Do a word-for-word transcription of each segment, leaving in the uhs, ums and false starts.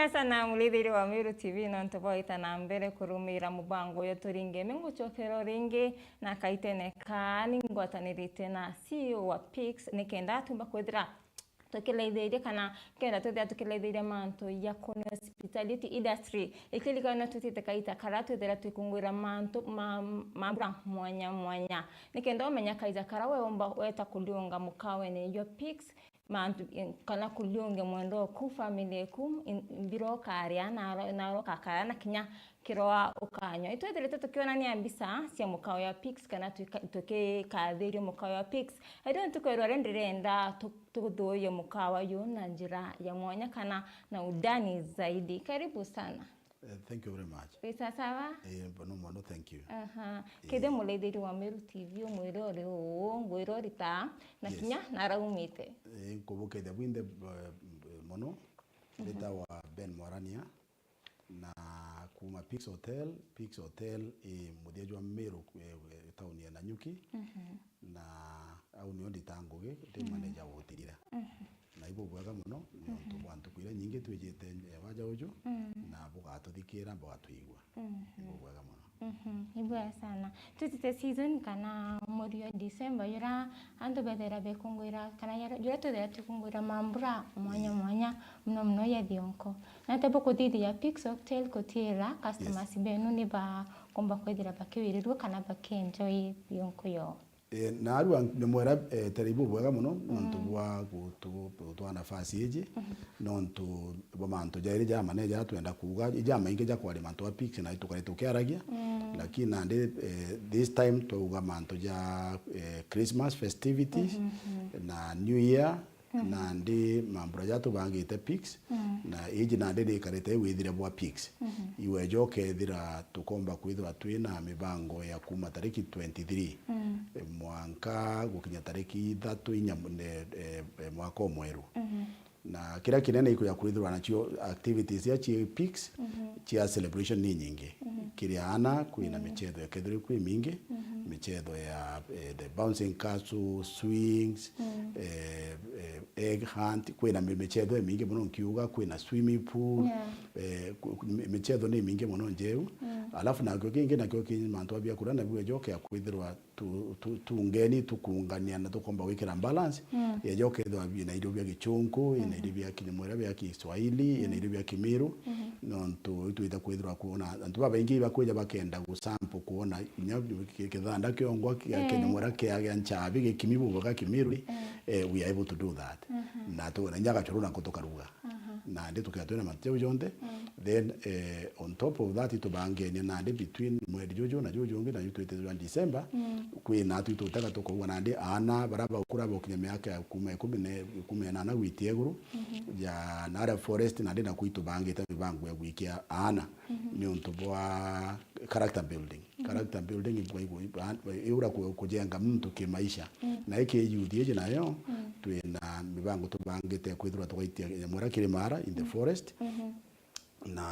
Ibwega sana murithiria wa Meru T V, nontu bwaita na mbere kurumira mubango uyu turinge. Mingucokera ringi na kaitene ka ningwatanirite na C E O wa Pix, nikenda tumba kwithira tukilaithiria kana kenda twithira tukilaithiria mantu ya kuni hospitality industry. Ikirikana twitite kaita kara twithira twikungwira mantu ma, mambura mwanya mwanya. Nikenda umenya kaita kara we umba weta kuliunga mukawene jwa Pix, mantu, in-, kana kuliunge mwendo oku, family eku, in-, mbira ukaria, naro, naro ukakara na kinya kiroa ukanywa. Itwethirite tukionania mbica cia mukawa ya Pix kana tuika-, tukikathiria mukawa ya Pix. Ethira ntuku ya rwari ndirenda tu-, tuthuurie mukawa yu na njira ya mwanya kana na undani zaidi. Karibu sana. Eh, thank you very much. Wi sawa sawa? Eh, mbono mono, thank you. Aha. Eh. Kethia muraithiri wa Meru T V, umwire uri uu, ngwira uri ta, na Yes. kinya na araumite. Eh, nkubukethia bwinthe, eh, mono. Mhm. Nditawa Ben Mwarania, na kuma Pix Hotel. Pix Hotel i muthia jwa Meru, eh, eh, tauni ya Nanyuki. Mhm. Na au nio ndita ngugi, ndi Mhm. manager wa hoteli ira. Mhm. Na ibubwega mono, nontu Mhm. bwa ntuku iria nyingi twijite nja ya waja uju, Mm. na bugatuthikira, bugatwigua. Mhm. Ibubwega mono. Mhm. Ibwega sana. Twitite season kana mweri wa December, jura antu bethira bekungwira, kana jura, jura twithira twikungwira mambura mwanya Mm. mwanya, muno muno ya thionko. Na ate bukuthithia Pix Hotel kutira customers Yes. benu ni bakomba kwithira bakiwirirua kana bakienjoy thionko yo? Eh, naarua nyamwera, eh, tari bubwega mono, nontu Mm. bwa gutu-, gutwaa nafasi iji, Mhm. nontu bwa mantu jairi jama ne jaria twenda kuuga, ijamaingi ja kwaria mantu a Pix na tukari tukiaragia, Mm. lakini nandi, eh, this time twauga mantu ja, eh, Christmas festivities Mhm, mhm. na New Year, Mhm. nandi mambura ja tubangite Pix, Mm. na iji nandi nikarite withire bwa Pix. Mhm. Iweja ukethira tukomba kwithirwa twina mibango ya kuma tariki twenty-three, Mm. mwanka gukinya tariki ithatu inya mu-, ne-, eh, eh, mwaka umweru. Mhm. Na kiria kinene ikuja kwithirwa nacio activities cia ci Pix, Mhm. cia celebration ni nyingi. Mhm. Kiri aana, kwina Mhm. michetho ikethirwa kwi mingi, Mhm. michetho ya, eh, the bouncing castle, swings, Mm. eh, eh, egg hunt, kwina mi-, michetho imingi mono nkiuga, kwina swimming pool, Yeah. eh, ku-, ku-, mi-, michetho ni mingi mono njeu. Mm. Alafu nakio kingi nakio ki mantu a biakura nabio ejoke ya kwithirwa tu-, tu-, tungeni tukuungania na tukomba gwikira balance, Mm. yeja ukethirwa ina irio bia Gichunku, ina Mhm. irio bia kinyamwera bia Kiswahili, ina Mm. irio bia Kimiru, Mhm. nontu itwite kwithirwa kwona antu babaingi bakwija bakenda gusample kwona inya ki-, kithanda kiongwa kia Eh. kinyamwera kia, kia nchabi gikimi bubwega Kimiru, Eh. eh, we are able to do that. Mhm. Na tu-, na inya gachuru nako tukaruga. Aha. Nandi tukethirwa twina mantu jau jonthe. Mm. Then, eh, on top of that, itubangenie nandi between mweri juju na juju ungi, na ju twitite jwa December, Mm. kwina atu itutega tukaugua nandi aana bara baukura baukinya miaka ya kuma ikumi na, ikumi na inana gwitia iguru, Mhm. ja naria forest nandi naku itubangite mibango ya gwikia aana, Mhm. niuntu bwa character building. Mhm. Character building ibwa igu-, iba-, iura ku-, kujenga muntu kimaisha. Mm. Na iki youth iji nayo, Mm. twina mibango tubangite kwithirwa tugaitia nyamwera kiri mara in the Mm. forest. Mhm. Na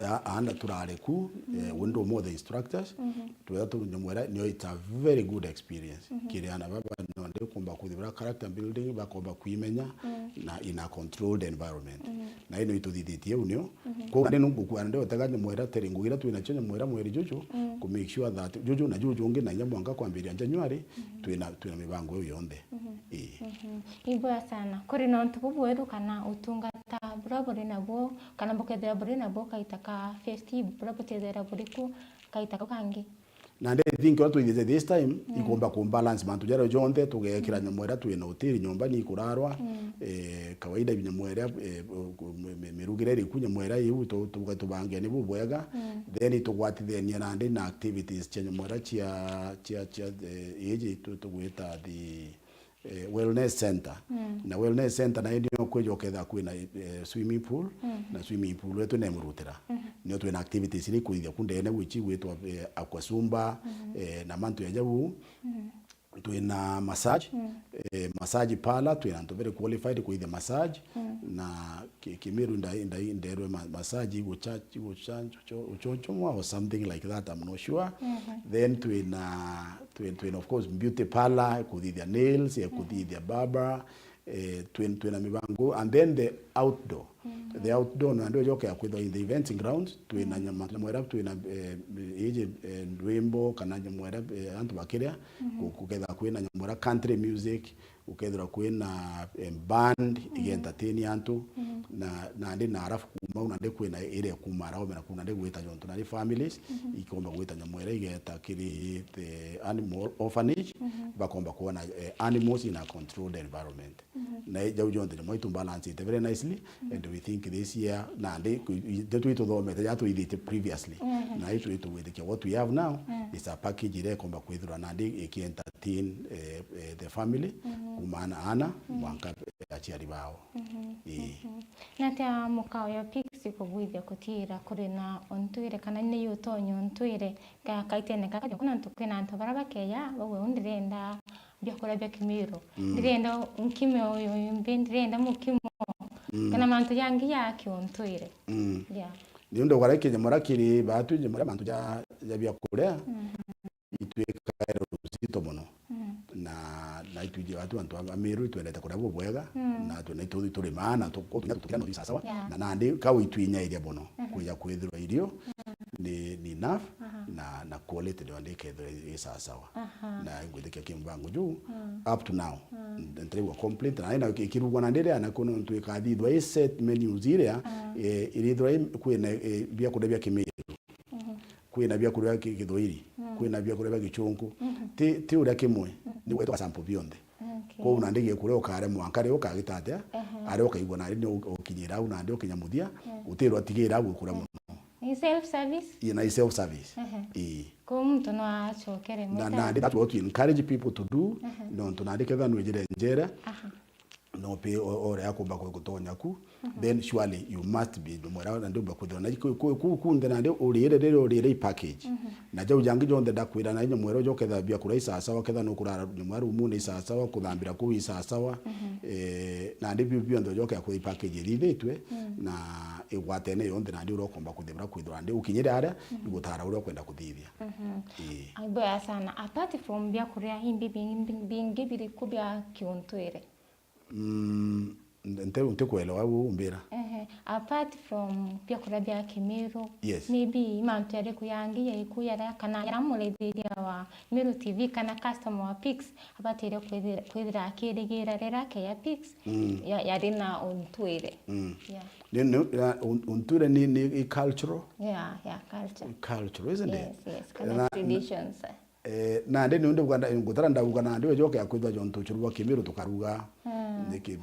a-, aana turari ku, eh, Mm. we ndi umwe of the instructors. Mhm. Twetha tu nyamwera, nio it's a very good experience. Mhm. Kiri aana baba, no ndi kumba kuthibira character building, bakomba kwimenya Mm. na in a controlled environment. Mhm. Na ino ituthithitie u nio, Mhm. Koguo nandi nungukua nandi utega nyamwera teri ngugi iria twinacio nyamwera mweri juju, Mm. ku make sure that juju na juju ungi na inya mwanka kwambiria January, Mhm. twina, twina mibango iu yonthe. Mhm. Ii. Mhm. Ibwega sana. Kuri na untu bubweru kana utungata buria buri nabuo, kana bukethira buri nabuo kaita ka festive, buria butethira buri ku kaita kau kangi? Na ndi think uria twithite this time, Mm. ikomba ku balance mantu jaria jonthe, tugekira Mm. nyamwera twina hoteli, nyomba ni ikurarwa, Mm. eh, kawaida nyamwera, eh, ku-, mi-, mi-, mirugire iri ku nyamwera iu, tu-, tu-, tubangia ni bubwega, Mm. then itugwatithania nandi na activities cia nyamwera cia, cia, cia, eh, iji tu-, tugwita the, eh, wellness center. Mm. Na wellness center nayo nio kwija ukethira kwina, eh, swimming pool, Mm. na swimming pool yetu nemurutira. Mm. Nio twina activities iria ikwithia ku ndene gwichi gwitwa, eh, aqua zumba, Mm. eh, na mantu ya jau. Mm. Twina massage, Mm. eh, massage parlor, twina antu very qualified kwithia massage, Mm. na ki-, Kimiru ndai-, ndai-, nderwe ma-, massage gucha-, gucha-, gucho-, guchochomwa or something like that, I'm not sure. Mm-hmm. Then twina, twina, twina of course beauty parlor, kuthithia nails, ya Mm-hmm. kuthithia barber, Eh, twin-, twina mibango, and then the outdoor. The outdoor, na ndio jokea kwithwa in the events grounds, twina nyama, nyamwera, twina, eh, iji, eh, rwimbo, kana nyamwera, eh, antu bakiria, ku-, kukethira kwina nyamwera country music, ukethirwa kwina, eh, band, igi entertain antu, na, nandi na alafu kuma u nandi kwina iria kuma araomera ku nandi gwita jontu nandi families, ikomba gwita nyamwera igeta kiri the animal orphanage, bakomba kuona, eh, animals in a controlled environment. Na i-, jau jonthe jamwe itu balance it very nicely, and we think this year, nandi ku-, i-, ndeto ituthomete ja twithitie previously. Na itu itugwitikia what we have now is a package iria ikomba kwithirwa nandi iki entertain, eh, eh, the family, kuma ana, ana mwanka aciari bao. Ii. Na atia mukao ya Pix ikubwithia kutiira kuri na untwire kana ni utonya untwire ga kaitene kaka, kuna antu, kwina antu bara bakeya, bauga, "U ndirenda biakuria bia Kimiru. Ndirenda nkime uyu imbi, ndirenda mukimo." Kana mantu jangi ja kiuntwire. Yeah. Niundu ukaraikia nyamura kiri batu nyamura mantu ja, ja biakuria, itwikaire uzito mono. Na, na itwiji batu antu a Miru itwendete kuria bubwega, na tu-, na itu-, iturimaa, na tu-, kutunya tutukia no isasawa. Yeah. Na nandi kau itwinyairia mono, kwija kwithirwa irio ni, ni enough, na, na quality ndio ndikethirwa i sawa sawa. Na ngwitikia ki mbango juu, up to now, ntirigua complaint, na ina ikirugwa na ndiria na kuno ntu ikathithwa i set menus iria, eh, irithirwa i-, kwina, eh, biakuria bia Kimiru, kwina biakuria bia ki-, Githuiri, kwina biakuria bia Gichunku. Ti, ti uria kimwe, ni gwetwa sample bionthe. Okay. Kwou nandi giakuria ukare mwanka ri ukagita atia, ari ukaigua nari ni u-, ukinyira au nandi ukinya muthia, utirwa tigira au ikuria mono. Ni self service? Ii, na i self service. Ii. Kwou muntu no acokere na, mwita nandi that's what we encourage people to do, nontu nandi ketha nwijire njere, no pe o-, ore akumba ku-, gutonya ku, then surely you must be nyamwera na ndumba kwithirwa na ku-, ku-, ku-, kunthe nandi urire riri urire i package. Na jau jangi jonthe ndakwira na nyamwera ujo ketha biakuria isasawa, ketha nukurara nyamwera rumu ni isasawa, kuthambira kuu isasawa. Eh, nandi biu bionthe ujo kea kwi package ithithitwe, na igwatene yonthe nandi uria ukomba kuthibira kwithirwa nandi ukinyire aria igutara uria ukwenda kuthithia. Ii. Mboya sana. Apart from biakuria, imbi bingi, bingi biriku bia kiuntwire? Mm, nte-, ntikwelewa u umbira. Ehe. Apart from biakuria bia Kimiru, yes, maybe mantu jariku jangi jaiku jaria, kana jaria murithiria wa Miru T V kana customer wa Pix abatire kwithira, kwithira akirigira riria akeya Pix, mm, ya-, yari na untwire. Mm. Yeah. Ni, ni, ya, un-, untwire ni, ni i cultural? Yeah, yeah, culture. Cultural, isn't it? Yes, yes, kana na, traditions. Eh, nandi niundu bwa nda-, ngutara ndauga nandi wejokea kwithwa jontu ucuru bwa Kimiru tukaruga. Mm. Niki,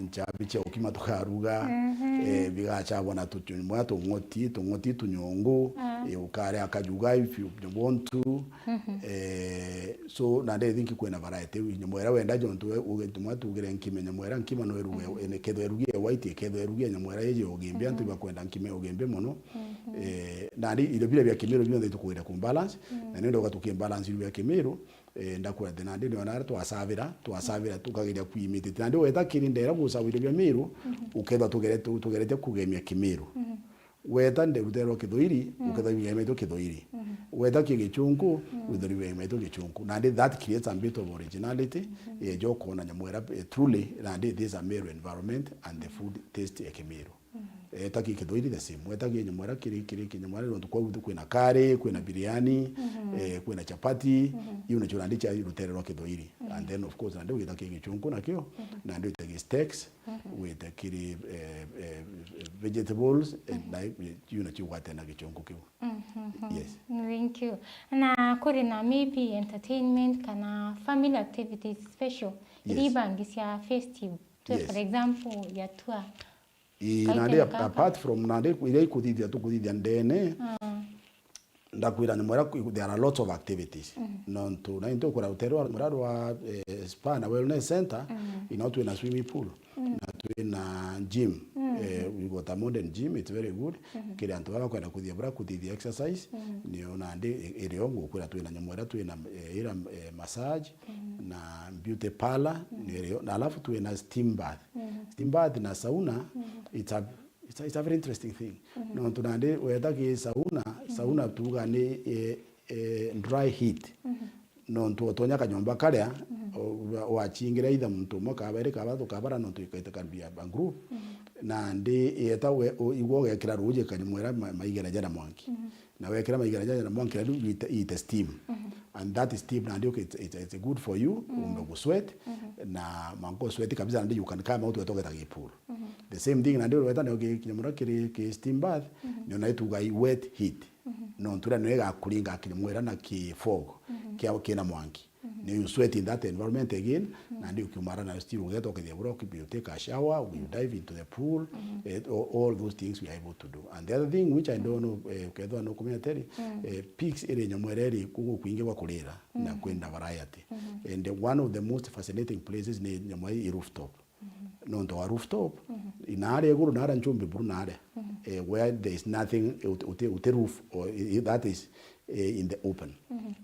nchabi cia ukima tukaruga. Mhm. Eh, bigacabwa na tunyamwera tung'oti, tung'oti tunyungu. Mm. Eh, ukare akajuga if you want to. Mhm. Eh, so, nandi I think kwina variety. Nyamwera wenda jontu we, uge-, tumwe tugire nkime nyamwera, nkima no iruge, mm, ene kethwa irugie white, kethwa irugie nyamwera iji ugimbi, antu, mhm, bakwenda nkime ugimbi mono. Mhm. Eh, nandi irio biria bia Kimiru bionthe itukwenda kumbalance, mm, na ni ndoga tukimbalance irio bia Kimiru, eh, ndakwira ati nandi niona aria twasavira, twasavira tukageria kuimitate. Nandi weta kiri ndera gusava irio bia Miru, mhm, ukethwa tugere-, tu-, tugerete kugemia Kimiru. Mhm. Weta nde rutere rwa Kithuiri, mm, ukethwa igemetwe Kithuiri. Mhm. Weta ki Gichunku, mm, withori igemetwe Gichunku. Nandi that creates a bit of originality, mhm, eh, jo kona nyamwera, eh, truly, nandi this is a Meru environment and the food taste ya Kimiru. Mhm. Eh, weta ki Kithuiri the same. Weta ki nyamwera kiri, kiri ki nyamwera nontu kwau kwina kari, kwina biriani, mhm, eh, kwina chapati, mhm, iu nicio nandi cia rutere rwa Kithuiri. Mhm. And then of course nandi wita ki Gichunku nakio, mhm, nandi wita ki steaks, mhm, wita kiri, eh, eh, vegetables, eh, mhm, na iu nicio gwatena Gichunku kiu. Mhm. Yes. Thank you. Na kuri na maybe entertainment kana family activities special, yes, iria ibangi cia festive. Twe, yes, for example, ya tour. Ii, kaitene nandi ap-, kaka, apart from nandi iria ikuthithia, tukuthithia ndene, mm, ndakwira nyamwera kwi-, there are lots of activities. Mm. Nontu na into kura rutere rwa, rwa, eh, spa na wellness center, mm, ino twina swimming pool, mm, na twina gym. Mm. Eh, we got a modern gym, it's very good. Mm. Kiri antu baba kwenda kuthia bura kuthithia exercise, mm, nio nandi i-, irio ngukwira twina nyamwera, twina, eh, ira, eh, massage, mm, na beauty parlor, mm, nirio. Na alafu twina steam bath. Mm. Steam bath na sauna, mm, it's a, it's a, it's a very interesting thing. Mm. Nontu nandi weta ki sauna, mm, sauna tuga ni, eh, eh, dry heat. Mm. Nontu otonya kanyomba karia, mm, wa-, wachingira either muntu umwe, kabairi, kabathatu, kabara, nontu ikaite karibia a group. Nandi yeta we, u-, igwe ugekira ruuji kanyamwera ma-, maigera jana mwanki. Na wekira maigera jana mwanki, nandi iite, iite steam. And that steam nandi uke-, it's, it's, it's good for you, umbe gusweat. Na mwanka usweat kabisa, nandi you can come out wetogeta gipuru. The same thing, nandi weta nio ki-, kinyamwera kiri ki steam bath, nio na ituga i wet heat. Nontu ria nio igakuringa kinyamwera na ki fog, kia, kina mwanki. Nio you sweat in that environment again, nandi ukiumara nayo still ugeta ukithia bura, you take a shower, you dive into the pool, eh, all, all those things we are able to do. And the other thing which I don't know, eh, ukethwa no kumenya teri, eh, peaks iri nyamwera iri kugu kwingi gwa kurira, na kwina variety. And one of the most fascinating places ni nyamwera i rooftop. Nontu wa rooftop, inaria iguru naria nchumbi buru naria, eh, where there is nothing, uti, uti, uti roof, or i-, that is, eh, in the open.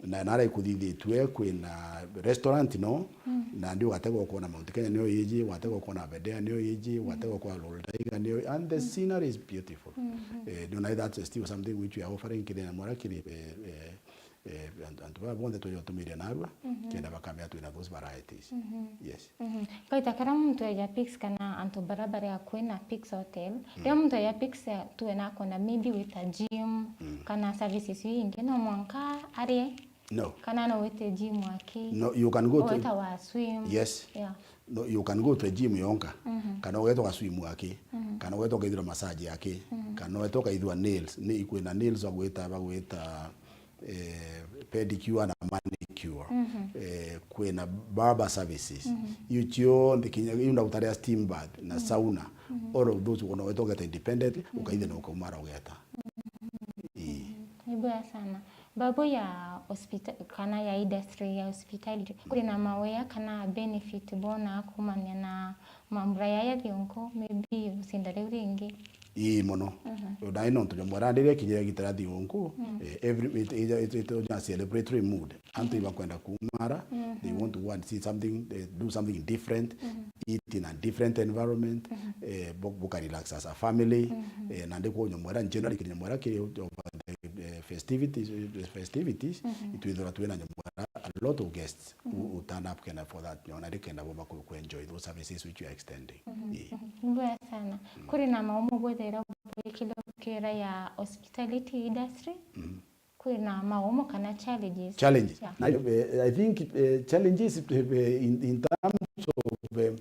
Na naria ikuthithitue kwina restaurant no, nandi ugatega ukona Mount Kenya nio iji, ugatega ukona Aberdare nio iji, ugatega ukona Lol Tiger nio, and the scenery is beautiful. Eh, ndio na that's still something which we are offering kiri nyamwera kiri, eh, eh, eh, antu, antu baba bonthe tujotumiria narua, kenda bakamenya twina those varieties. Yes. Kaita karia muntu eja Peaks kana antu bara bari akui na Peaks Hotel, riria muntu eja Peaks, eh, tuwe na akona maybe wita gym, kana services iu ingi, no mwanka arie? No. Kana no wite gym aki? No, you can go to weta wa swim. Yes. Yeah. No, you can go to a gym yonka. Kana ugeta ugaswim aki. Kana ugeta ukaithirwa massage aki. Kana ugeta ukaithirwa nails. Ni ikwina nails bagwita, bagwita, eh, pedicure na manicure. Eh, kwina barber services. Iu cionthe kinya, iu ndagutari ya steam bath na sauna. All of those, ona weta ugeta independently, ukaithia na ukaumara ugeta. Ii. Ni bwega sana. Babu ya hospita-, kana ya industry ya hospitality, kuri na mawea kana benefit bona kumania na mambura ya ya thionko, maybe ucinda riu ringi? Ii, mono. Nai nontu nyamwera ndiria kinya gitara thionko, eh, every, it, it, it, it, it, a celebratory mood. Antu ibakwenda kumara, they want to go and see something, eh, do something different, eat in a different environment, eh, bu-, buka relax as a family, eh, nandi kwa nyamwera, generally kiri nyamwera kiri over the, eh, festivities, eh, festivities, itwithirwa twina nyamwera a lot of guests who, who turn up kenda for that, you know, nandi kenda bomba ku, ku enjoy those services which we are extending. Ii. Ni bwega sana. Kuri na maumo bwethira bwikire ukira ya hospitality industry? Kwina maumo kana challenges? Challenges. Yeah. Na, eh, I think, eh, challenges, eh, in, in terms of, eh,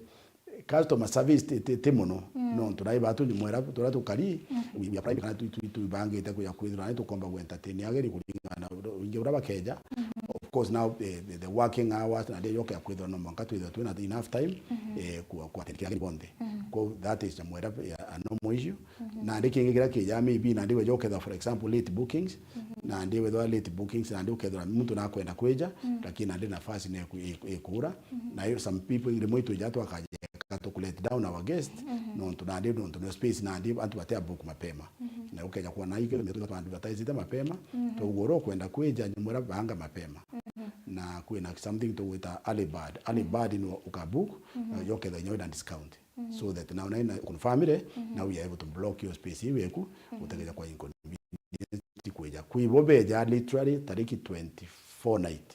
customer service ti, ti, ti mono. Nontu nai batu nyamwera turia tukari, we, we are prime kana tu, tu, tubangite kuja kwithirwa nai tukomba ku entertain ageni kuringana na ura-, uingi uria bakeja. Of course now, eh, the, the working hours na ndio yoke ya kwithirwa no mwanka twithirwa twina enough time, eh, ku, ku attend kira ageni bonthe. Kwa that is nyamwera, eh, a normal issue. Nandi kingi kiria kijaa maybe nandi weja ukethirwa, for example, late bookings, nandi wethirwa late bookings, nandi ukethirwa muntu nakwenda kwija, lakini nandi nafasi ni iku-, iku-, ikura. Na hiyo some people rimwe itwija twakajeka tuku let down our guest, nontu nandi nontu no space nandi antu batia book mapema. Na ukeja kuona ikio ndio twa advertise mapema, tugura ukwenda kwija nyamwera banga mapema. Na kwina something tugwita early bird. Early bird ni ukabook, na yokethirwa inya wina discount. So that now, now, now confirm ire, now we are able to block your space iu eku, utegeja kwa inconvenience kwija. Kwi bo beja literally tariki twenty-four night.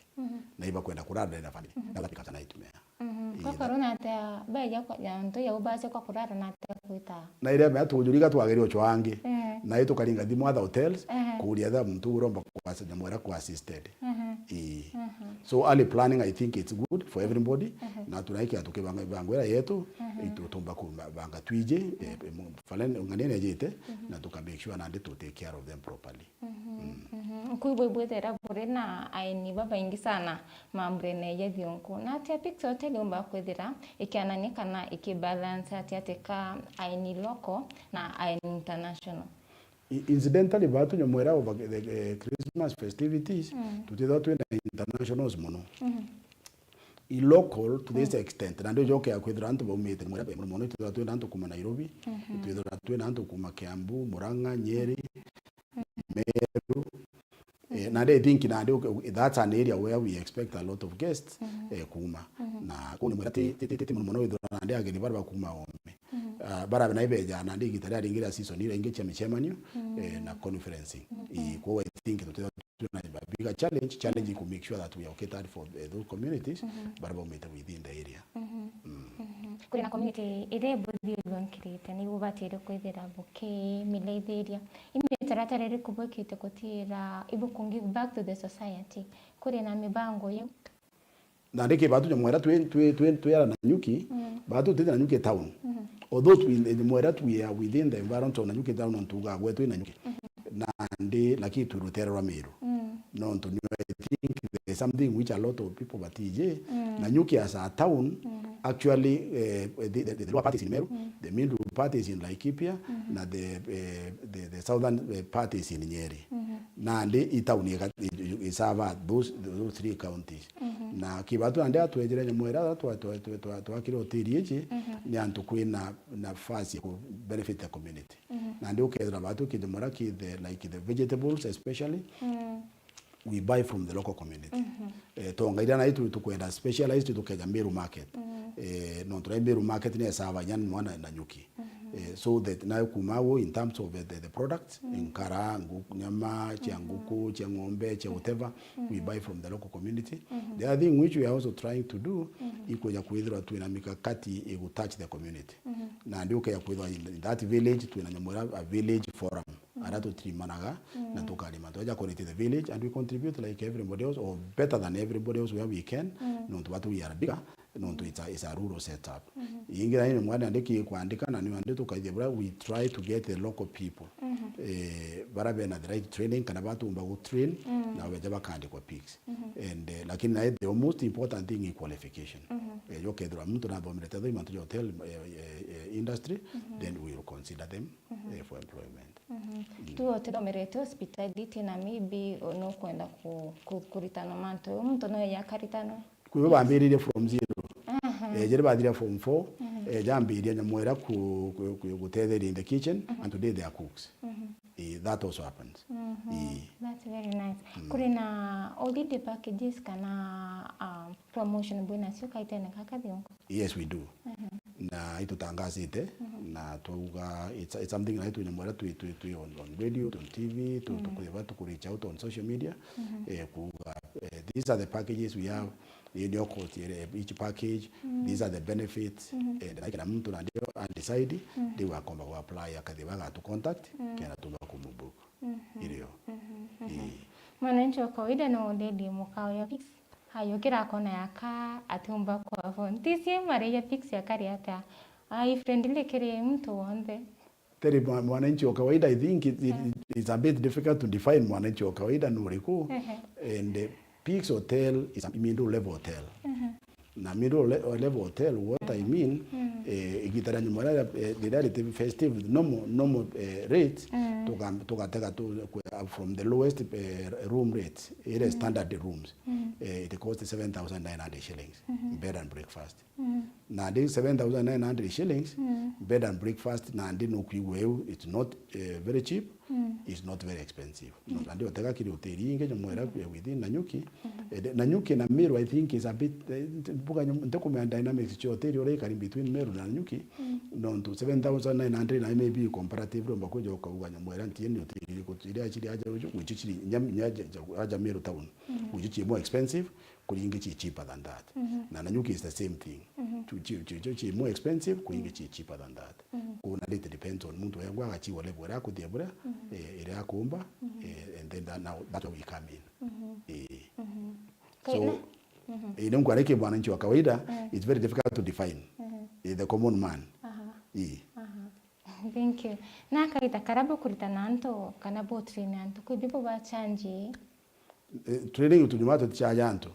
Na ibakwenda kurara na family. Now that becomes a nightmare. Ii, kwa na corona atia, baija kwa, ya ntu ya ubase kwa kurara na atia kwita? Na iria mea tujuriga twageri ocho angi. Na itukaringa thimu other hotels, kuria tha muntu uromba kwa nyamwera kwa assisted. Ii. So early planning, I think it's good for everybody. Na tunaikira tukibanga mibangwira yetu, itutumba kubanga twiji, eh, mu-, faleni ng'ania nejite, na tuka make sure nandi tu take care of them properly. Kwibwe bwithira buri na aini babaingi sana mamburene ya thionko. Na atia Peaks Hotel yumba kwithira ikianania kana ikibalance atia atika aini local na aini international? I-, incidentally, batu nyamwera over the, eh, Christmas festivities, tutithwa twina internationals mono. I local to this extent, na ndio jokea kwithira antu baumite mwera be mono, twithwa twina antu kuma Nairobi, twithwa twina antu kuma Kiambu, Murang'a, Nyeri, Meru. Eh, na I think na ndio, that's an area where we expect a lot of guests, eh, kuma. Na kuni mwera ti, ti, ti, ti, ti mono mono withira na ndio ageni bara bakuma ome. Ah, bara na ibeja na ndio igita ria ringi ria season ira ingi cia micemanio, eh, na conferencing. Eh, kwa I think tutithwa twina a big a challenge, challenge ku make sure that we are catered for, eh, those communities baria baumite within the area. Kuri na community iria ibuthiurunkirite, ni bubatire kwithira bukimileithiria. I mitaratara iriku bwikite gutira ibuku give back to the society? Kuri na mibango iu? Nandi ki batu nyamwera twi, twi, twi, twi ara Nanyuki, batu twi Nanyuki town. Although twi nyamwera twi are within the environment of Nanyuki town, nontu uga gwetu i Nanyuki. Nandi lakini twi rutere rwa Meru. Nontu ni, I think there is something which a lot of people batiji. Nanyuki as a town, actually, eh, the, the, the lower part is in Meru, the middle part is in Laikipia, na the, eh, the, the southern, eh, part is in Nyeri. Nandi i town iga-, i, i, i serve those, those three counties. Na kibatu nandi atwejire nyamwera twa, twa, twa, twa, twakire hoteli iji, ni antu kwina nafasi ya ku benefit the community. Nandi ukethira batu kinyamwera ki the, like the vegetables especially, we buy from the local community. Eh, tonga iria nai tu-, tukwenda specialized tukeja Meru market. Eh, nontu nai Meru market ni esava inya mwana Nanyuki. Eh, so that nayo kuma wo in terms of the, the products, nkara, ngu-, nyama, cia nguku, cia ng'ombe, cia whatever, we buy from the local community. The other thing which we are also trying to do, ikwija kwithirwa twina mikakati igu touch the community. Nandi ukeja kwithirwa in that village, twina nyamwera a village forum, aria tutirimanaga, na tukarima. Tweja connect the village and we contribute like everybody else, or better than everybody else where we can, nontu batu we are bigger. Nontu it's a, it's a rural setup. Ingi na ino mwana andiki kwandika na ni andi tukaithia bura, we try to get the local people. Eh, bara bena the right training, kana batumba gu train, na beja bakandikwa pigs. And, eh, lakini na the most important thing is qualification. Eh, yo kethirwa muntu nathomerete tho imantu ya hotel, eh, eh, eh, industry, then we will consider them, eh, for employment. Tu utithomerete hospitality na maybe no kwenda ku-, ku-, kuritana mantu, muntu no yakaritana. Kwi bo bambiririe from zero. Eh, jiri bathira form four, eh, jambiria nyamwera ku, ku, ku, gutetheria in the kitchen, and today they are cooks. Eh, that also happens. Eh. That's very nice. Kuri na holiday packages kana, ah, promotion bwinacio kaitene gaka thiongo? Yes, we do. Na itutangasite, na twauga it's, it's something na itu nyamwera twi, twi, twi on, on radio, on T V, tu, tukutheba tuku reach out on social media, eh, kuuga, eh, these are the packages we have. Ii nio cost ya each package, these are the benefits, and na kila muntu na ndio a decide, riu akomba ku apply, akathiba agatu contact, kenda tumba kumubook. Irio. Ii. Mwananchi wa kawaida no uthethie mukao ya fix. Hayo kira kona yaka atiumba kwa phone. Tisi mare ya fix ya kari ata. Ai friendly kiri muntu wonthe. Teri mwa-, mwananchi wa kawaida, I think it, it, it's a bit difficult to define mwananchi wa kawaida ni uriku. And, eh, Peaks Hotel is a middle level hotel. Na middle le-, level hotel, what I mean, eh, igita ria nyuma ria, eh, riria riti festive, normal, normal, eh, rate, tuga-, tugatega tu, kwe-, from the lowest, eh, room rate, ile standard rooms, eh, it costs seven thousand nine hundred shillings, bed and breakfast. Nandi seven thousand nine hundred shillings, bed and breakfast, nandi nukwigua iu, it's not, eh, very cheap, it's not very expensive. Nandi utega kiri hoteli ingi nyamwera, eh, within Nanyuki. Eh, de-, Nanyuki na Meru, I think, is a bit, eh, nti-, mbuga nyam-, ntikumenya dynamics cia hoteli uria ikari between Meru na Nanyuki. Nontu seven thousand nine hundred na maybe comparatively, umba kwija ukauga nyamwera ntieni hoteli iriku iria ciri aja uju, gwicio ciri nya, nya, aja Meru town. Gwicio ciri more expensive, kuri ingi ci cheaper than that. Na Nanyuki is the same thing. Ci, ci, ci, ci, ci more expensive, kuri ingi ci cheaper than that. Kuna it depends on muntu wengwa agachiwa level iria akuthia bura, eh, iria akumba, eh, and then that, now that's where we come in. Eh. So, eh, ningwari ki mwananchi wa kawaida, it's very difficult to define. Eh, the common man. Eh. Thank you. Na kaita karia bukuritana antu kana bu train antu, kwi bibo ba change? Eh, training tunyuma tutichaja antu.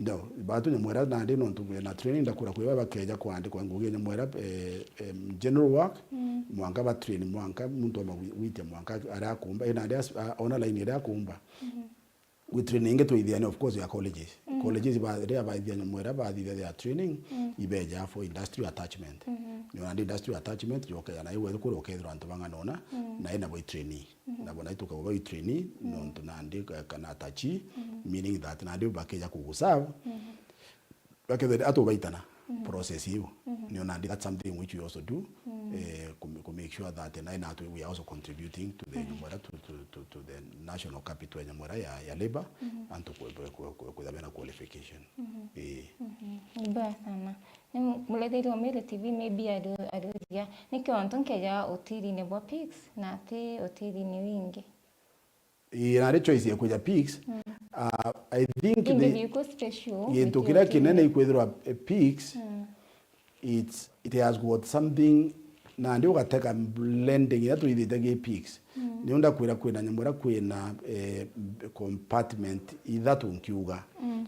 No, batu nyamwera nandi nontu na training ndakura kwiba bakeja kwandikwa ngugi nyamwera, eh, em, general work, mwanka ba train, mwanka muntu ama gwi-, gwitia mwanka aria akumba, eh, nandi as-, a-, ona line iria akumba. Gwi training ingi twaithiania, of course, ya colleges. Colleges ba, riria baithia nyamwera bathithia their training, ibeja for industrial attachment. Ni ona ndi industrial attachment, yokeja na iwe kuri ukethirwa antu bang'ana ona, na ina bo trainee. Na bona itukauga i trainee, nontu nandi ka-, kana attachee, meaning that nandi bakeja kuguserve, bakethira atubaitana. process iu. Nio nandi that's something which we also do, eh, ku, ku make sure that nai natu we are also contributing to the nyamwera, to, to, to, to the national capital ya nyamwera ya, ya labor, antu ku, ku, ku, ku, kwithira bena qualification. Eh. Ni mbwega sana. Ni mu-, muretheri wa Meru T V maybe ari, ariuria, niki ontu nkeja hotelini bwa Pigs na ati hotelini wingi? Ii, nari choice ya kwija Pigs. Ah, I think indi the, biuku special gintu kiria kinene ikwithirwa, eh, Pigs, it's, it has got something, nandi ugateka blending iria twithite gi Pigs. Ni undakwira kwina nyamwera kwina, eh, compartment ithatu nkiuga.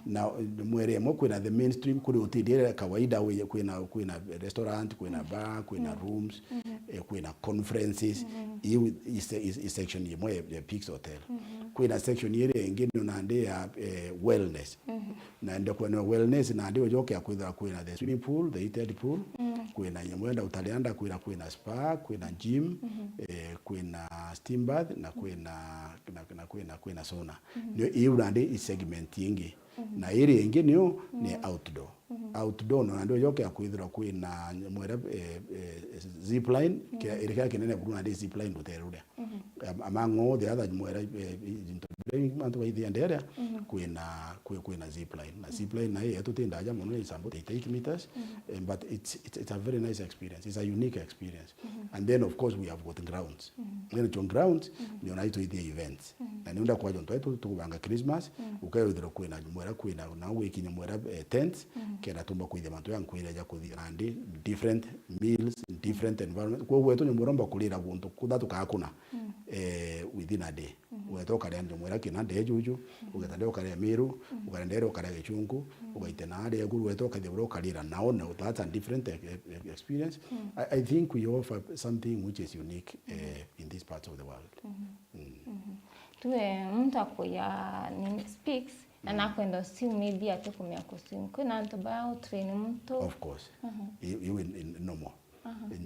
Na mwere imwe kwina the mainstream, kuri hoteli iria kawaida, wi-, kwina, kwina restaurant, kwina bar, kwina rooms, eh, kwina conferences. Iu i se-, i, i section imwe ya, ya Pigs Hotel. Kwina section iria ingi ni nandi ya, eh, wellness. Na ndio kwina wellness, nandi ujoke akwithira kwina the swimming pool, the heated pool, kwina nyamwenda utarianda, kwina, kwina spa, kwina gym, eh, kwina steam bath, na kwina, na, na kwina, kwina sauna. Nio iu nandi i segment ingi. Na iri ingi niu ni outdoor. Outdoor no nandi ujoke akwithirwa kwina mwere, eh, eh, zip line, kia, iri kia kinene buru nandi zip line rutere ruria. Am-, among all the other mwere, eh, into mantu baithia nderia, kwina, kwi-, kwina zip line. Na zip line nayo yetu ti ndaja muno, is about eighty-eight meters, eh, but it's, it's, it's a very nice experience. It's a unique experience. And then, of course, we have got grounds. Then to grounds, nio nai twithia events. Na ni unda kwaja ontu tu-, tukubanga Christmas, ukewithirwa kwina nyamwera, kwina, na gwikinya mwera, eh, tents, kenda tumba kwithia mantu ya nkwira ja kuthia nandi, different meals, different environment. Kwoguo wetu nyamwera umba kurira guntu kuthatu kaa kuna, eh, within a day. Ugeta ukaria nyamwera kina ndejuju, ugeta nde ukaria Meru, ukaria ndere ukaria Gichunku, ugaite na aria iguru, ugeta ukathia bura ukarira nao, na that's a different e-, e-, experience. I, I think we offer something which is unique, eh, in these parts of the world. Tuwe muntu akuya ni speaks, na nakwenda uswim, maybe atikumenya kuswim. Kwina antu ba utrain muntu? Of course. Iu, iu in, in normal.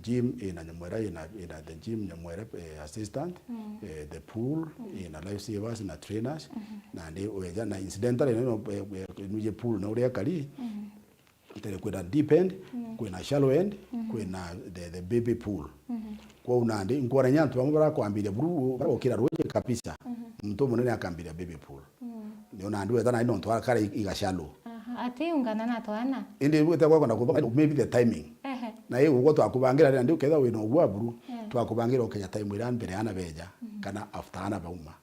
Gym ina nyamwera, ina, ina the gym nyamwera, eh, assistant, eh, the pool, ina life savers na trainers, na ndi weja na incidentally, no, eh, eh, nuje pool na uria kari, ntere kwina deep end, kwina shallow end, kwina the, the baby pool. Kwou nandi, nkwona nya antu bamwe barakwambiria buru, barokira ruji kabisa. Muntu munene akambiria baby pool. Nio nandi weta nai nontu akara i-, iga shallow. Aha, ati ungana na twana? Indi weta gwakwa na kuba, maybe the timing. Ehe. Na iu ugwo twakubangira riri, nandi ukethira wina ugwa buru, twakubangira ukenya time iria mbere ana beja, kana after ana bauma.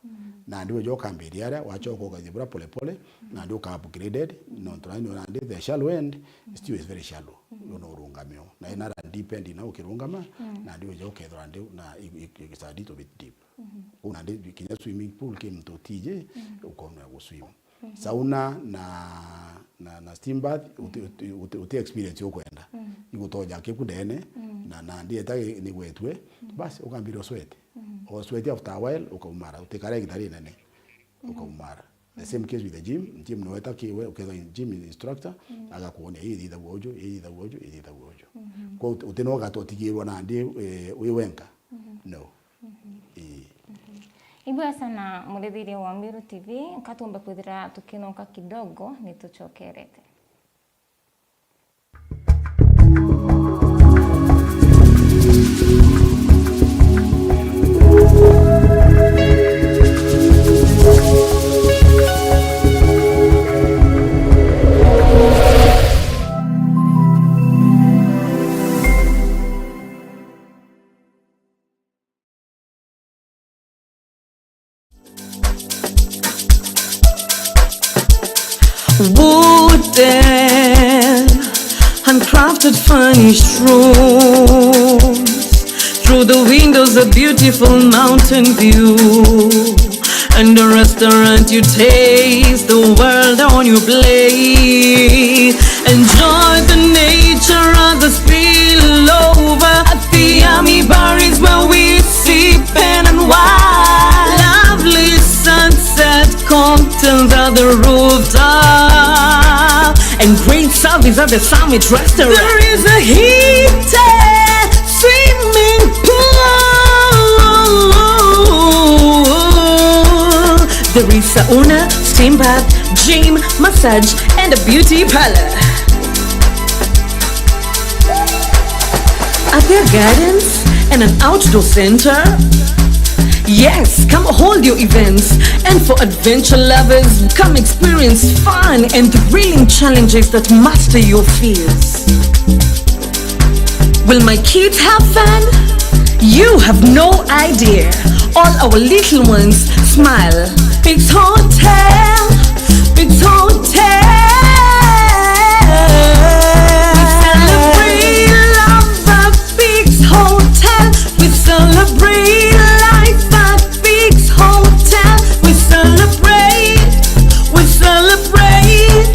Nandi uja ukambiria aria, wachoka ukathie bura pole pole, nandi uka upgraded, nontu nandi, nandi the shallow end still is very shallow. Yo no urungamio. Na ina deep end na ukirungama, nandi uja ukethira nandi na i-, i-, i-, it's a little bit deep. Uu nandi kinya swimming pool ki muntu utiji, ukomenya guswim. Sauna na, na, na steam bath, uti, uti, uti, uti experience ukwenda. Igutonya kiku ndene, na, na ndieta ni gwetue, basi ukambira usweti. Usweti after a while, ukaumara, utikare igita rinene, ukaumara. The same case with the gym. Gym no weta kiwe, ukethwa gym instructor, agakuonia, "Ii ithithagua uju, ii ithithagua uju, ii ithithagua uju." Kwa ut-, uti no ugatotigirwa nandi, eh, wi wenka. No. Ii. Ibwega sana murithiria wa Meru T V, nkatumba kwithira tukinoka kidogo, nituchokerete. Wooden, handcrafted, furnished rooms. Through the windows, a beautiful mountain view. And a restaurant, you taste the world on your plate. Enjoy the nature of the spillover. At the Army Bar is where we sip and unwind. Lovely sunset, cocktails at the rooftop. And great service at the Summit Restaurant. There is a heated swimming pool. There is sauna, steam bath, gym, massage, and a beauty parlor. Are there gardens and an outdoor center? Yes, come hold your events. And for adventure lovers, come experience fun and thrilling challenges that master your fears. Will my kids have fun? You have no idea. All our little ones smile. Pigs Hotel, Pigs Hotel. We celebrate love at Pigs Hotel. We celebrate life at Pigs Hotel. We celebrate, we celebrate,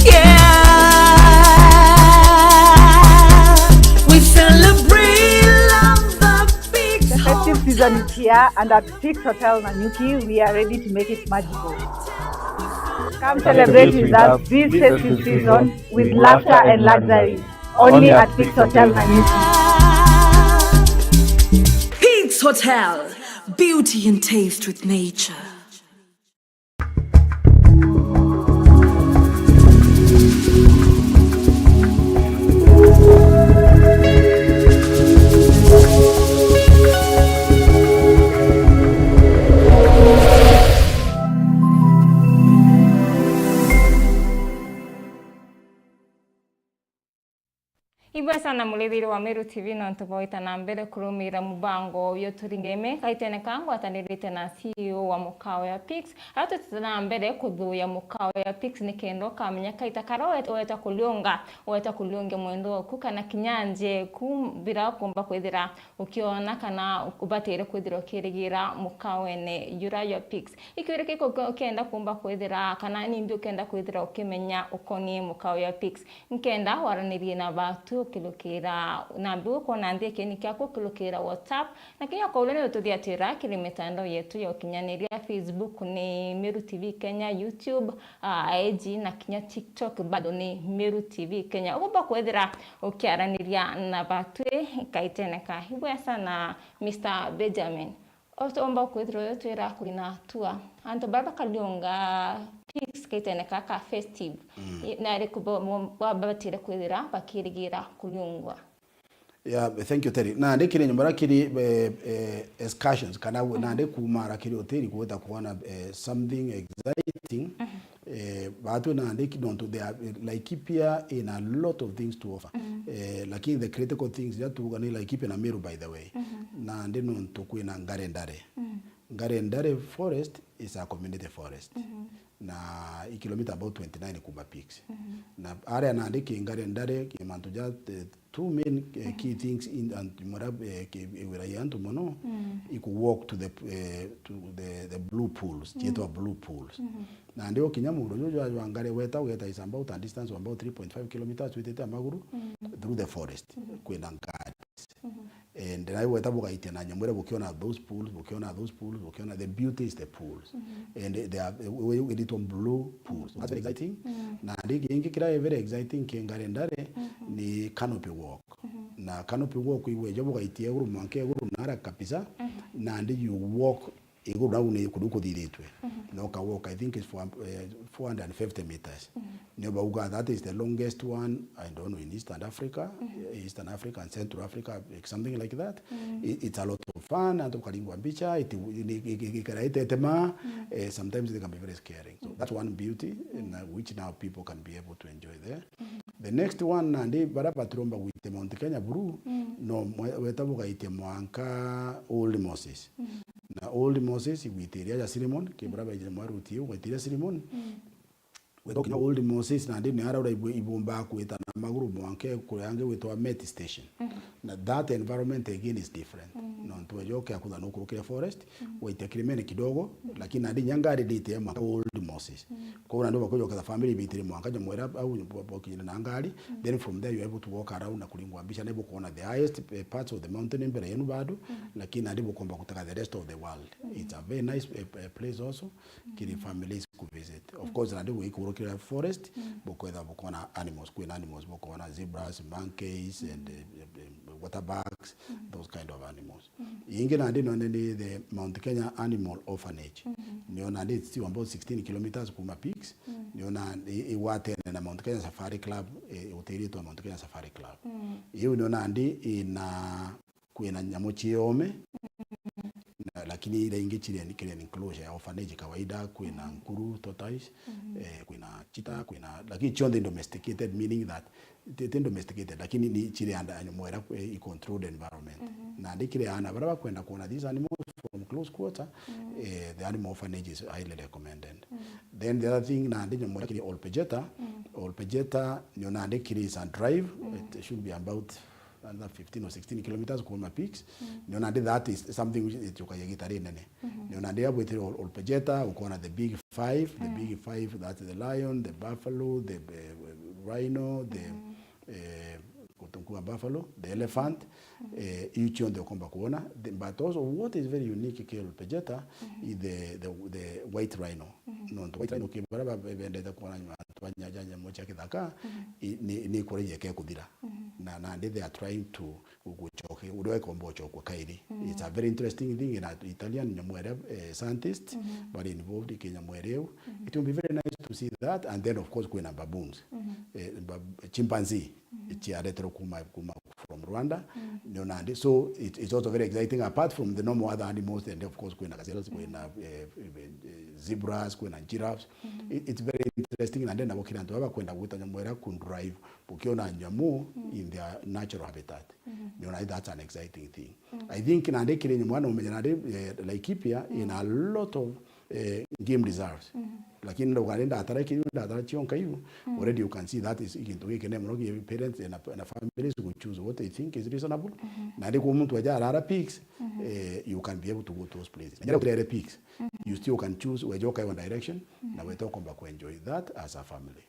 yeah. We celebrate love at Pigs Hotel. The festive season is here, and at Pigs Hotel Nanyuki, we are ready to make it magical. Come celebrate with us this festive season with laughter and luxury. Only at Pigs Hotel Nanyuki. Pigs Hotel, beauty and taste with nature. Ibwega sana murithiri wa Meru T V nontu bwa gwita na mbere kurumira mubango uyu turi ngeme. Kaitene ka ngwatanirite na C E O wa mukao ya Pigs, aria twitite na mbere kuthuya mukao ya Pigs nikenda ukamenya kaita karia wet-, weta kuriunga, weta kuriungia mwendo waku kana kinya nje eku, bila kumba kwithira ukiona kana ubatire kwithira ukirigira mukawene jura ya Pigs. Ikiuria kiko ukienda kumba kwithira kana nimbi ukienda kwithira ukimenya ukonie mukao ya Pigs. Nkenda waranirie na batu ukirukira nambi ukwona nthi ya kieni kiaku ukirukira WhatsApp, na kinya ukauria ni ututhiatira kiri mitandao yetu ya ukinyaniria, Facebook ni Meru T V Kenya, YouTube, ah, I G na kinya TikTok bado ni Meru T V Kenya. Ugumba kwithira ukiaraniria na batu kaitene ka. Ibwega sana Mister Benjamin. Utomba kwithirwa uyu twira kuri na tour. Antu baria bakariunga Pigs kaitene ka ka festive, mm, i-, na ariku bo-, bo-, babatire kwithira bakirigira kuriungwa? Yeah, thank you, Terry. Nandi kiri nyumba kiri, eh, eh, excursions, kana, mm, nandi kumara kiri hoteli kwita kuona, eh, something exciting. Mhm. Eh, batwi nandi ki-, nontu they are, eh, Laikipia in a lot of things to offer. Mhm. Eh, lakini the critical things iria tuuga ni Laikipia na Meru, by the way. Mhm. Nandi nontu kwina Ngare Ndare. Mhm. Ngare Ndare forest is a community forest. Mhm. Na i kilometer about twenty-nine kuma Pigs. Mhm. Na aria nandi ki Ngare Ndare, ki mantu ja, eh, two main, eh, key, mhm, things in, and mura, eh, ki, eh, wira ya antu mono, mm, i ku walk to the, eh, to the, the blue pools, mm, cietwa blue pools. Mhm. Nandi ukinya muru juju jwa, jwa Ngare weta ugeta is about a distance of about three point five kilometers witite a maguru, mm, through the forest, mhm, kwina ngari. Mhm. And na weta bugaitia na nyamu iria bukiona those pools, bukiona those pools, bukiona, the beauty is the pools. Mhm. And they are, we, we, we little blue pools. That's very exciting. Mhm. Na ringi ingi kiria very exciting ki Ngare Ndare, mhm, ni canopy walk. Mhm. Na canopy walk iwe jo bugaitia iguru mwanka iguru nara kabisa. Mhm. Nandi you walk iguru nau ni kuru kuthiritwe. Mhm. Na uka walk, I think it's four, eh, four hundred and fifty meters. Mhm. Ni bauga that is the longest one, I don't know, in Eastern Africa, mhm, Eastern Africa and Central Africa, like something like that. Mhm. I-, it's a lot of fun, antu bakaringwa mbicha, iti-, ni-, i-, i-, ikara itetema, mhm, eh, sometimes they can be very scaring. So, mhm, that's one beauty, mhm, in, uh, which now people can be able to enjoy there. Mhm. The next one, nandi baria batiromba gwite Mount Kenya buru, mm, no mwe-, weta bugaitia mwanka Old Moses. Mm. Na Old Moses igwitiria ja Cinnamon, ki, mm, baria baijire mwa route iu, ugwitiria Cinnamon. Mm. Weta ukinya Old Moses, nandi ni aria ura ibu-, ibumbaga kwita na maguru mwanka kuria angi gwitwa Met Station. Mm. Na that environment again is different. Mm. Nontu weja ukia kutha nukurukire forest, mm, waite kirimene kidogo, mm, lakini nandi nya ngari ndite mwanka Old Moses. Mm. Kwou nandi bakujoketha family ibitire mwanka nyamwera au bo-, bokinyire na ngari. Mm. Then from there you are able to walk around na kuringwa mbicha, na ibukuona the highest, eh, parts of the mountain mbere yenu bado, mm, lakini nandi bukomba gutega the rest of the world. Mm. It's a very nice, eh, eh, place also, mm, kiri families ku visit. Of, mm, course, nandi wikurukira forest, mm, bukwetha bukuona animals, kwina animals bukuona zebras, monkeys, mm, and, eh, eh, eh, water bugs, those kind of animals. Ingi nandi none ni the Mount Kenya Animal Orphanage. Nio nandi it's still about sixteen kilometers kuma Pigs. Nio nandi i-, igwatene na Mount Kenya Safari Club, eh, utiritwe Mount Kenya Safari Club. Iu nio nandi ina, kwina nyamu cia oome, na, lakini iria ingi ciri en-, ciri enclosure ya orphanage kawaida, kwina nkuru, tortoise, eh, kwina cheetah, kwina, lakini cionthe domesticated, meaning that ti, ti domesticated, lakini ni ciri under nyamu iria, eh, i controlled environment. Nandi kiri aana baria bakwenda kuona these animals from close quarter, eh, the animal orphanage is highly recommended. Then the other thing, nandi nyamu iria kiri Olpejeta, Olpejeta nio nandi kiri is a drive, it should be about another fifteen or sixteen kilometers kuma Pigs. Nio nandi that is something which is ijukagia gita rinene. Nio nandi abwitire Ol-, Olpejeta, ukona the big five, the big five, that's the lion, the buffalo, the, eh, rhino, the, eh, gutunkua buffalo, the elephant, eh, iu cionthe ukomba kuona. The, but also what is very unique ki Olpejeta is the, the, the white rhino. Nontu white rhino ki baria ba-, bendete kuona antu ba nya-, nya-, nyamu cia kithaka, i-, ni, ni kuria yeke kuthira. Na, nandi they are trying to gu-, gucoke-, uria ikomba ucokwa kairi. It's a very interesting thing in a Italian nyamu iria, eh, scientist, bari involved ki nyamu iria iu. It will be very nice to see that, and then of course kwina baboons. Eh, bab-, chimpanzee, ciareterwo kuma, kuma from Rwanda. Nio nandi, so it, it's also very exciting, apart from the normal other animals, and of course kwina gazelles, kwina, eh, eh, zebras, kwina giraffes. It, it's very interesting, na ndenda gukira antu baba kwenda gwita nyamu iria ku drive, bukiona nyamu in their natural habitat. Nio nandi that's an exciting thing. I think nandi kiri nyamu ana umenya nandi, eh, Laikipia in a lot of, eh, game reserves. Lakini ndauga ni ndatara kiri ndatara cionka iu, already you can see that is gintu gikinene muno ki parents na, na families go choose what they think is reasonable. Nandi kwa muntu aja arara Pigs, eh, you can be able to go to those places. Na ukirere Pigs, you still can choose weja ukae one direction, na wete ukomba ku enjoy that as a family.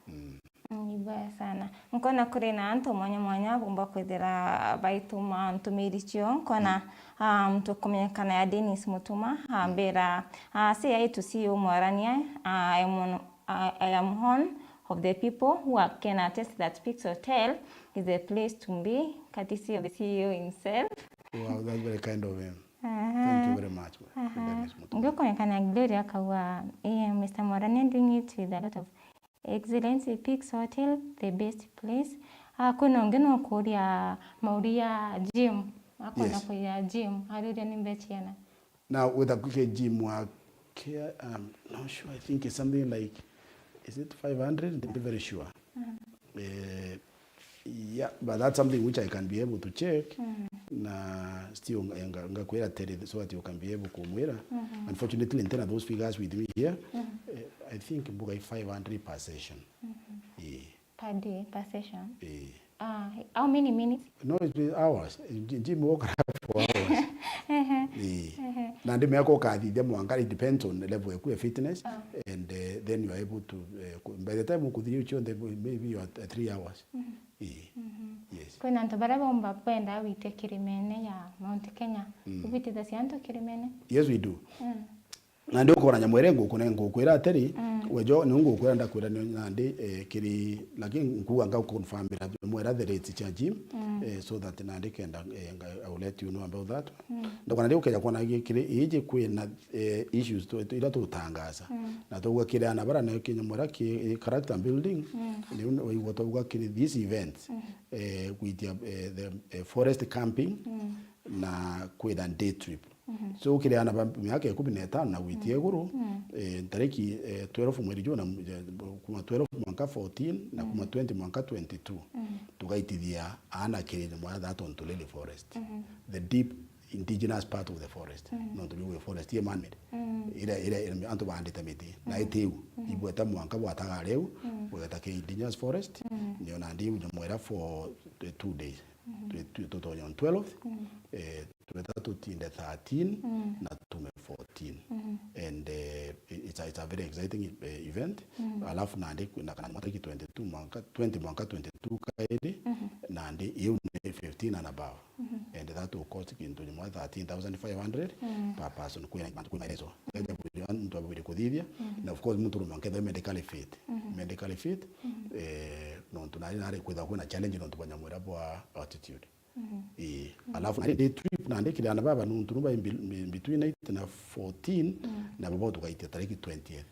Mm. Ni bwega sana. Nkona kuri na antu mwanya mwanya bumba kwithira baituma ntumiri cio. Nkona, ah, muntu kumenyekana ya Dennis Mutuma, ambira, ah, say hi to C E O Mwarania, ah, I am on, ah, I am one of the people who are, can attest that Pigs Hotel is a place to be, courtesy of the C E O himself. Wow, that's very kind of him. Aha. Thank you very much, Dennis Mutuma. Ndio kumenyekana Gloria akauga, eh, Mister Mwarania doing it with a lot of Excellency Pigs Hotel, the best place. Ah, kwina ungi nukuria mauria gym. Akwenda Yes. Kuria gym, ariuria ni mbeca ciana. Now, with a quick gym wa care, I'm not sure, I think it's something like, is it five hundred? I'm not very sure. Eh, yeah, but that's something which I can be able to check. Na still nga-, nga-, ngakwira teri so that you can be able kumwira. Unfortunately, ntina those figures with me here. Eh, I think mbuga i five hundred per session. Eh. Per day, per session? Eh. Ah, how many minutes? No, it's been hours. Gy-, gym walk for hours. Eh. Na ndi miaka ukathithia mwanka, it depends on the level yaku ya fitness. Ah. And, eh, then you are able to, eh, ku-, by the time ukuthiria ucio, maybe you are at three hours. Eh. Yes. Kwina antu baria bomba kwenda gwita kirimene ya Mount Kenya. Ubitithagia antu kirimene? Yes, we do. Na ndi ukona nyamu iria nguku-, ngukwira atiri, wejo, ni ngukwira ndakwira ni nandi, eh, kiri, lakini nkuga nga confirmira nyamu iria the rates cia gym, eh, so that nandi kenda, eh, nga, I will let you know about that. Ndakona ndi ukeja kwona gi-, kiri iji kwina, eh, issues tu, tu, iria tutangaza. Na twauga kiri ana bara na kinyamu iria ki, eh, character building, ni waigua twauga kiri these events, eh, gwitia, eh, the, eh, forest camping, na kwina day trip. So, kiri ana ba miaka ikumi na itano na gwitia iguru, eh, ntariki, eh, twelve mweri juu na, eh, kuma twelve mwanka fourteen na kuma twenty mwanka twenty-two, tugaitithia ana kiri nyamu iria that on Tulele Forest. The deep indigenous part of the forest. Nontu biuga forest i man-made. Iria, iria, iria antu baandite miti. Na itiu, ibweta mwanka bwataga riu, bweta kiri indigenous forest, nio nandi iu nyamu iria for the two days. Twi-, twi-, tutonya on twelve, eh, tweta tutinde thirteen na tume fourteen. And, eh, it's a, it's a very exciting, eh, event. Alafu nandi kwina kana mwanka twenty-two mwanka, twenty mwanka twenty-two kairi, nandi iu ni fifteen and above. And that will cost kintu nyuma thirteen thousand five hundred per person. Kwina mantu kwi maelezo. Kaja bwiri antu abwiri kuthithia. Na of course, muntu rume nketha medically fit. Medically fit, eh, nontu nari, nari kwitha kwina challenge nontu bwa nyamu iria bwa altitude. Ii. Alafu nandi day trip nandi kiri aana baba nuntu nu bai mbi-, mbi-, between eight na fourteen, nabo bo tugaitia tariki twentieth.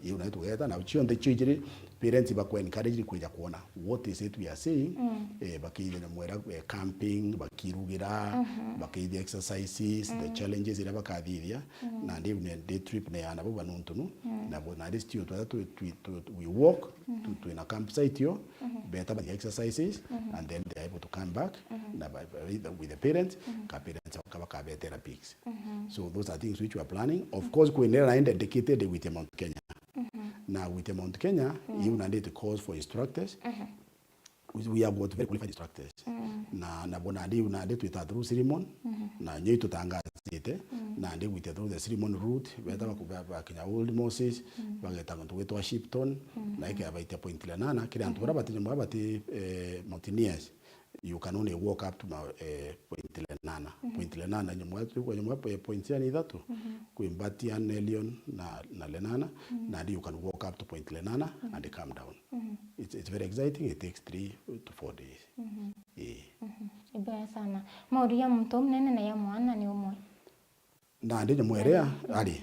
Iu nayo tugeta na cionthe cio ijiri parents bakwa encourage kwija kuona what is it we are saying, eh, bakiithia nyamwera, eh, camping, bakirugira, bakiithia exercises, the challenges iria bakathithia, nandi iu ne day trip ne aana baba nuntu nu, nabo nandi still twetha twi, twi, twi, we walk, twi, twina campsite yo, beta bathia exercises, and then they are able to come back, na ba, ba, with the parents, ka parents bakaba kabetera pics. So those are things which we are planning. Of course, kwinera na dedicated with Mount Kenya. Na with Mount Kenya, iu nandi it calls for instructors. We, we have got very qualified instructors. Na, na bona nandi iu nandi twita through ceremony, na nyo itutangazite, nandi gwite through the ceremony route, beta baku-, ba-, bakinya Old Moses, bageta guntu gwitwa Shepton, na ikea baitia Point Lenana, kiri antu baria bati nyamwera bati, eh, mountaineers. You can only walk up to ma-, eh, Point Lenana. Point Lenana, nyamwera, nyamwera, eh, points yani ithatu. Kwi Mbatian, Nelion na, na Lenana. Nandi you can walk up to Point Lenana and come down. It's, it's very exciting. It takes three to four days. Ii. Ibwega sana. Mauria muntu umunene na ya mwana ni umwe. Nandi nyamwera ari.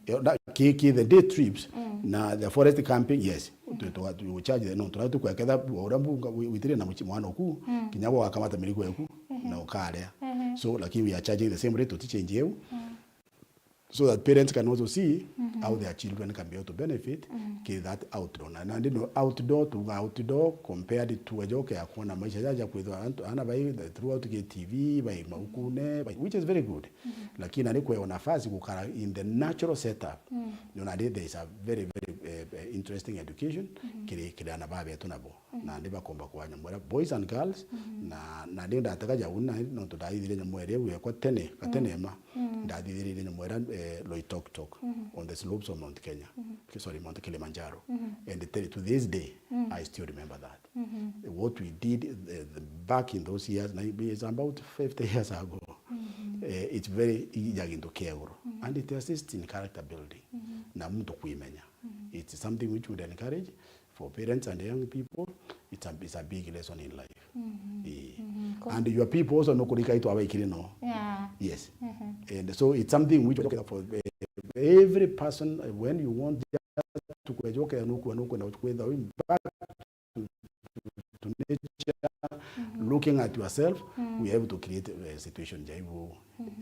Yo, na, ki, ki the day trips, na the forest camping, yes. Tu, tu, tu charge the, no, tu, tu kweketha, ura mbunga, wi-, witire na muchi mwana oku, kinya gwakamata mirigo eku, na ukaria. So, lakini we are charging the same rate, tuti change eu. So that parents can also see how their children can be able to benefit, ki that outdoor. Na, na nandi no outdoor, tuga outdoor, compared to ejoke ya kuona maisha jaja kwithwa antu, ana bai, throughout ki T V, bai maukune, bai, which is very good. Lakini nandi kwewa nafasi gukara in the natural setup. Nyo nandi there is a very, very, eh, eh, interesting education, kiri, kiri ana babetu nabo. Nandi bakomba kwanya mwera, boys and girls, na, nandi ndatega jau, na nontu ndathithire nyamwera iu yakwa tene, gatene ma, ndathithiririe nyamwera, eh, Loitoktok, on the slopes of Mount Kenya, ki-, sorry, Mount Kilimanjaro. And till, to this day, I still remember that. What we did, eh, the, back in those years, na it's about fifty years ago. Eh, it's very, ya gintu kia iguru. And it assists in character building. Na muntu kwimenya. It's something which would encourage for parents and young people. It's a, it's a big lesson in life. Eh. And your people also no kurika itu abaikire no. Yeah. Yes. And so it's something which for, eh, every person, eh, when you want to kwejoka no kwa no kwenda kwenda back to, to nature, looking at yourself, we are able to create a situation jaibu,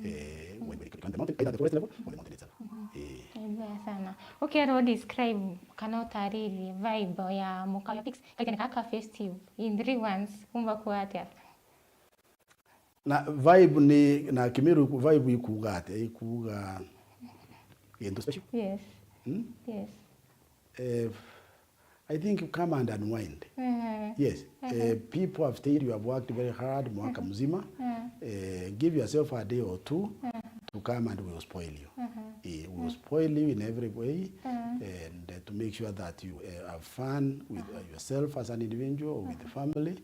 eh, when we on the mountain, either at the forest level or the mountain itself. Eh. Ibwega sana. Ukerwo describe kana utaririe vibe ya muka ya Pics, kaitene kaka festive in three words, umba kuatia? Na vibe ni, na Kimiru vibe ikuuga atia? Ikuuga gintu special? Yes. Hmm? Yes. Eh, I think you come and unwind. Yes. Eh, people have stayed, you have worked very hard mwaka mzima. Eh, give yourself a day or two to come and we'll spoil you. Eh, we'll spoil you in every way, and, uh, to make sure that you, uh, have fun with, uh, yourself as an individual, with the family,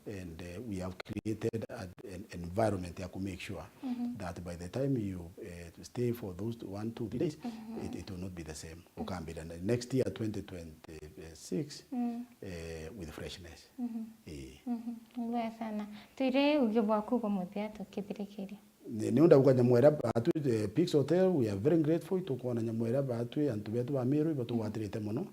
and, uh, we have created a, an environment ya ku make sure that by the time you, uh, stay for those one, two, three days, it, it will not be the same. Ukambira ne-, next year, twenty twenty-six, uh, with freshness. Eh. Ibwega sana. Twire uge bwaku bwa muthia tukithirikiria. Ni, ni unda uga nyamwera batu, eh, Pics Hotel, we are very grateful. Tukwona nyamwera batu, antu betu ba Meru, ibo tugwatirite mono.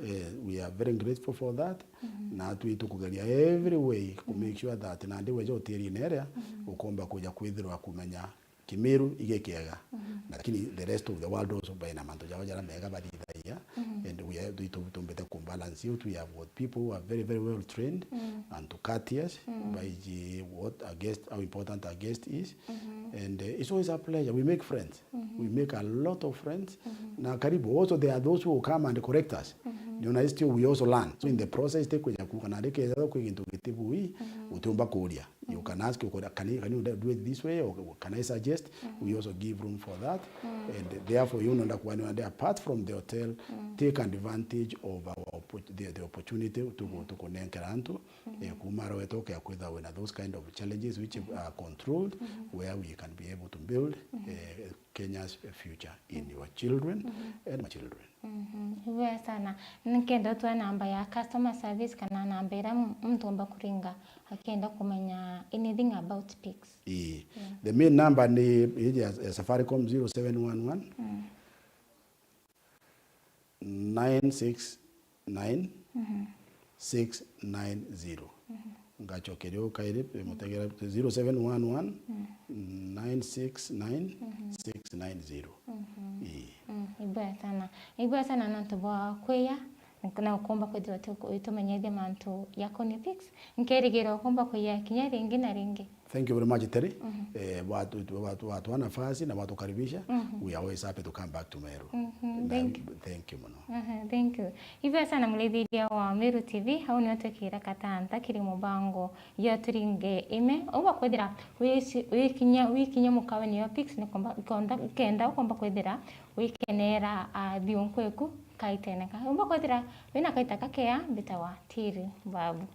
Eh, we are very grateful for that. Na twi tukugeria every way ku make sure that nandi weja hoteli-ini iria, ukomba kuja kwithirwa kumenya Kimiru igikiega. Lakini the rest of the world also baina mantu jao jara mega bathithagia. And we are, twi tu-, tumbite ku balance you. We have got people who are very, very well trained and to courteous by the, what a guest, how important a guest is. And, uh, it's always a pleasure. We make friends. We make a lot of friends. Na karibu also there are those who will come and correct us. Niona still we also learn. So in the process, te kuja kuka na ndeke kwi gintu gitibui, utiumba kuria. You can ask, you could, "Can you, can you do it this way?" Or, "Can I suggest?" We also give room for that. And therefore, you know, that one, apart from the hotel, take advantage of our oppo-, the, the opportunity to go, to connect antu, eh, kuma rweto ke kwitha wina those kind of challenges which are controlled, where we can be able to build, eh, Kenya's future in your children and my children. Mhm. Ibwega sana. Nkenda utwe namba ya customer service kana namba iria m-, muntu omba kuringa akenda kumenya anything about Pix. Ii. Yeah. The main number ni iji ya, ya Safaricom, zero seven one one, nine six nine, six nine zero. Ngacokeria u kairi, mutegera, zero seven one one, nine six nine, six nine zero. Ii. Mm, ibwega sana. Ibwega sana nontu bwa kwiya na ukumba kwithirwa tu-, utumenyethia mantu jakonie Pix. Nkerigira ukumba kwiya kinya ringi na ringi. Thank you very much, Terry. Eh, watu, watu, watu wa nafasi na watukaribisha. We are always happy to come back to Meru. Mhm, na thank you. Thank you muno. Aha, thank you. Ibwega sana muraithiria wa Meru T V, au nio twikira katanta kiri mubango ya Turinge Ime. Uba kwithira wici-, wikinya, wikinya mukaweni ya Pix ni komba, konda, kenda ukomba kwithira wikenera, ah, thiunku eku kaiteneka. Umba kwithira wina kaita kakea mbitawa Tiri Babu.